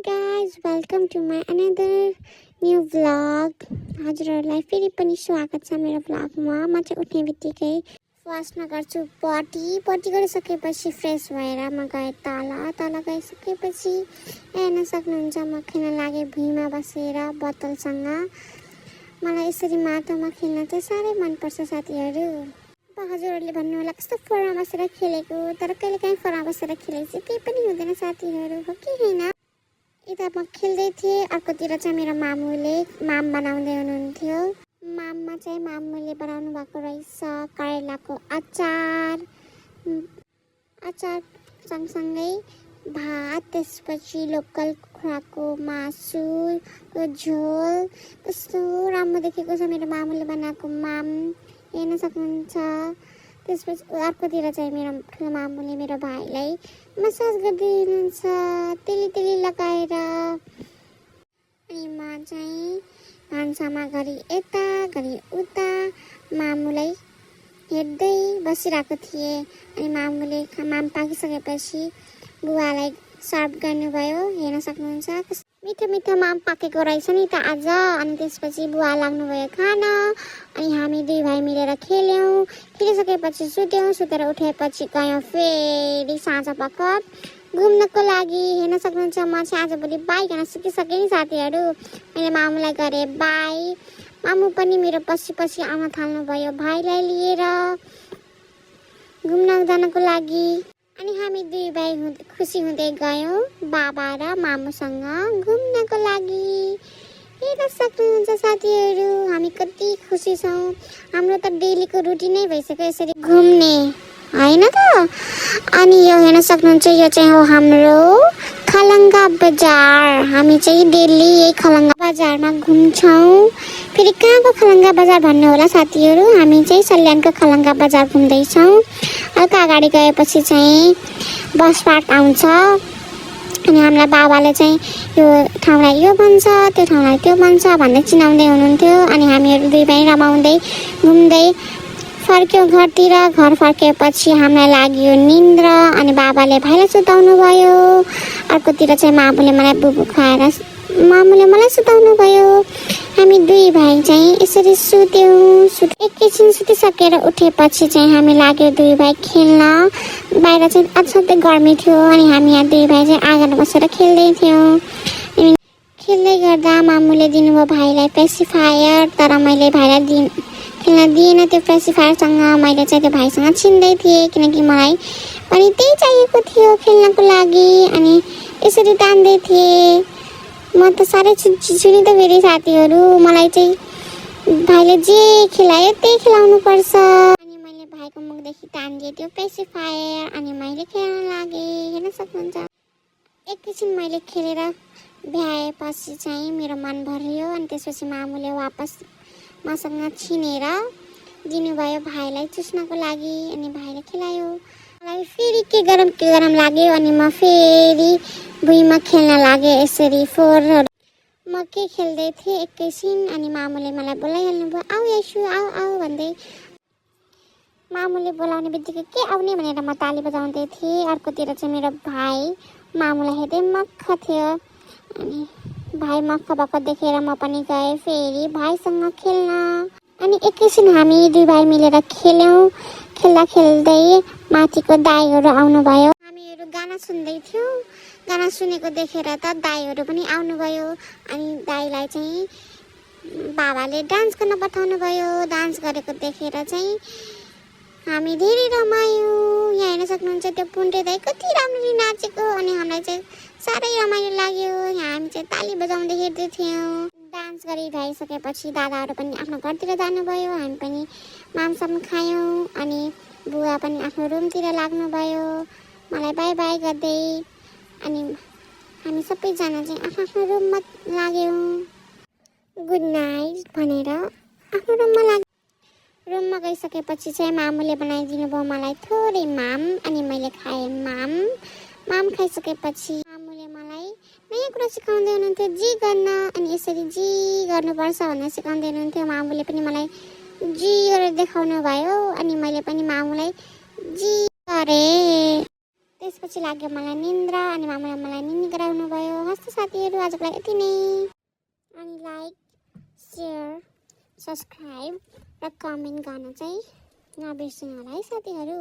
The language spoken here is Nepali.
guys, welcome to my another new vlog. हजुरहरूलाई फेरि पनि स्वागत छ मेरो भ्लगमा। म चाहिँ उठ्ने बित्तिकै फर्स्टमा गर्छु पटी गरिसकेपछि फ्रेस भएर म गएँ तल गइसकेपछि हेर्न सक्नुहुन्छ म खेल्न लागे भुइँमा बसेर बोतलसँग। मलाई यसरी माटोमा खेल्न चाहिँ साह्रै मनपर्छ साथीहरू। हजुरहरूले भन्नुहोला कस्तो फोरमा बसेर खेलेको, तर कहिलेकाहीँ फोरमा बसेर खेलेको चाहिँ केही पनि हुँदैन साथीहरू, हो कि होइन। यता म खेल्दै थिएँ, अर्कोतिर चाहिँ मेरो मामुले माम बनाउँदै हुनुहुन्थ्यो। माममा चाहिँ मामुले बनाउनु भएको रहेछ करेलाको अचार सँगसँगै भात, त्यसपछि लोकल कुखुराको मासुको झोल। कस्तो राम्रो देखेको छ मेरो मामुले बनाएको माम, हेर्न सक्नुहुन्छ। त्यसपछि अर्कोतिर चाहिँ मेरो ठुलो मामुले मेरो भाइलाई मसाज गर्दै हुनुहुन्छ तेली लगाएर। अनि म चाहिँ भान्सामा घरि यता घरि उता मामुलाई हेर्दै बसिरहेको थिएँ। अनि मामुले माम पाकिसकेपछि बुवालाई सर्भ गर्नुभयो, हेर्न सक्नुहुन्छ। मिठो माम पाकेको रहेछ नि त आज। अनि त्यसपछि बुवा लाग्नुभयो खाना, अनि हामी दुई भाइ मिलेर खेलिसकेपछि सुतेर उठेपछि गयौँ फेरि साँझ पखत घुम्नको लागि। हेर्न सक्नुहुन्छ म चाहिँ आजभोलि बाई गर्न सिकिसकेँ नि साथीहरू। मैले मामुलाई गरेँ बाई, मामु पनि मेरो पछि आउन थाल्नुभयो भाइलाई लिएर घुम्न जानको लागि। अनि हामी दुई भाइ खुसी हुँदै गयौँ बाबा र मामुसँग घुम्नको लागि। हेर्न सक्नुहुन्छ साथीहरू हामी कति खुसी छौँ। हाम्रो त डेलीको रुटिनै भइसक्यो यसरी घुम्ने, होइन त। अनि यो हेर्न सक्नुहुन्छ यो चाहिँ हो हाम्रो खलङ्गा बजार। हामी चाहिँ डेली यही खलङ्गा बजारमा घुम्छौँ। फेरि कहाँको खलङ्गा बजार भन्नु होला साथीहरू, हामी चाहिँ सल्यानको खलङ्गा बजार घुम्दैछौँ। हल्का अगाडि गएपछि चाहिँ बस पार्क आउँछ। अनि हामीलाई बाबाले चाहिँ यो ठाउँलाई यो भन्छ, त्यो ठाउँलाई त्यो भन्छ भन्दै चिनाउँदै हुनुहुन्थ्यो। अनि हामीहरू दुई भाइ रमाउँदै घुम्दै फर्क्यौँ घरतिर। घर फर्केपछि हामीलाई लाग्यो निन्द्र, अनि बाबाले भाइलाई सुताउनु भयो। अर्कोतिर चाहिँ मामुले मलाई सुताउनु भयो। हामी दुई भाइ चाहिँ यसरी सुत्यौँ। एकैछिन सुतिसकेर उठेपछि चाहिँ हामी लाग्यो दुई भाइ खेल्न। बाहिर चाहिँ असाध्यै गर्मी थियो, अनि हामी यहाँ दुई भाइ चाहिँ आँगनमा बसेर खेल्दै थियौँ। खेल्दै गर्दा मामुले दिनुभयो भाइलाई पेसिफायर, तर मैले भाइलाई खेल्न दिएन त्यो पेसिफायरसँग। मैले चाहिँ त्यो भाइसँग छिन्दै थिएँ, किनकि मलाई पनि त्यही चाहिएको थियो खेल्नको लागि। अनि यसरी तान्दै थिएँ। म त साह्रै छिनी त फेरि साथीहरू, मलाई चाहिँ भाइले जे खिलायो त्यही खिलाउनु पर्छ। अनि मैले भाइको मुखदेखि तानिदिएँ त्यो पेसिफायर, अनि मैले खेल्न लागेँ। हेर्न सक्नुहुन्छ एकैछिन मैले खेलेर भ्याएपछि चाहिँ मेरो मन भरियो। अनि त्यसपछि मामुले वापस मसँग छिनेर दिनुभयो भाइलाई चुस्नको लागि, अनि भाइले खिलायो। मलाई फेरि के गरम लाग्यो, अनि म फेरि भुइँमा खेल्न लागेँ यसरी फोहोरहरू। म के खेल्दै थिएँ एकैछिन, अनि मामुले मलाई बोलाइहाल्नुभयो आऊ यसु आऊ भन्दै। मामुले बोलाउने बित्तिकै के आउने भनेर म ताली बजाउँदै थिएँ। अर्कोतिर चाहिँ मेरो भाइ मामुलाई हेर्दै मक्ख थियो। अनि भाइ मक्ख भएको देखेर म पनि गएँ फेरि भाइसँग खेल्न। अनि एकैछिन हामी दुई भाइ मिलेर खेल्यौँ। खेल्दै माथिको दाइहरू आउनुभयो। हामीहरू गाना सुन्दै थियौँ। गाना सुनेको देखेर त दाइहरू पनि आउनुभयो। अनि दाइलाई चाहिँ बाबाले डान्स गर्न पठाउनु भयो। डान्स गरेको देखेर चाहिँ हामी धेरै रमायौँ। यहाँ हेर्न सक्नुहुन्छ त्यो पुन्टे दाइ कति राम्ररी नाचेको, अनि हामीलाई चाहिँ साह्रै रमाइलो लाग्यो। यहाँ हामी चाहिँ ताली बजाउँदै हेर्दै थियौँ। डान्स गरिरहिसकेपछि दादाहरू पनि आफ्नो घरतिर जानुभयो। हामी पनि मामसाम खायौँ, अनि बुवा पनि आफ्नो रुमतिर लाग्नुभयो मलाई बाई बाई गर्दै। अनि हामी सबैजना चाहिँ आफ्नो रुममा लाग्यौँ। गुड नाइट भनेर आफ्नो रुममा लाग्यौँ। रुममा गइसकेपछि चाहिँ मामुले बनाइदिनु भयो मलाई थोरै माम, अनि मैले खाएँ माम खाइसकेपछि मामुले मलाई नयाँ कुरा सिकाउँदै हुनुहुन्थ्यो जी गर्न, अनि यसरी जी गर्नुपर्छ भनेर सिकाउँदै हुनुहुन्थ्यो। मामुले पनि मलाई जी गरेर देखाउनु भयो, अनि मैले पनि मामुलाई जी गरेँ। त्यसपछि लाग्यो मलाई निन्द्रा अनि मामाले मलाई निनी गराउनु भयो। हस्त साथीहरू, आजको लागि यति नै। अनि लाइक, सेयर, सब्सक्राइब र कमेन्ट गर्न चाहिँ नबिर्सिनु होला है साथीहरू।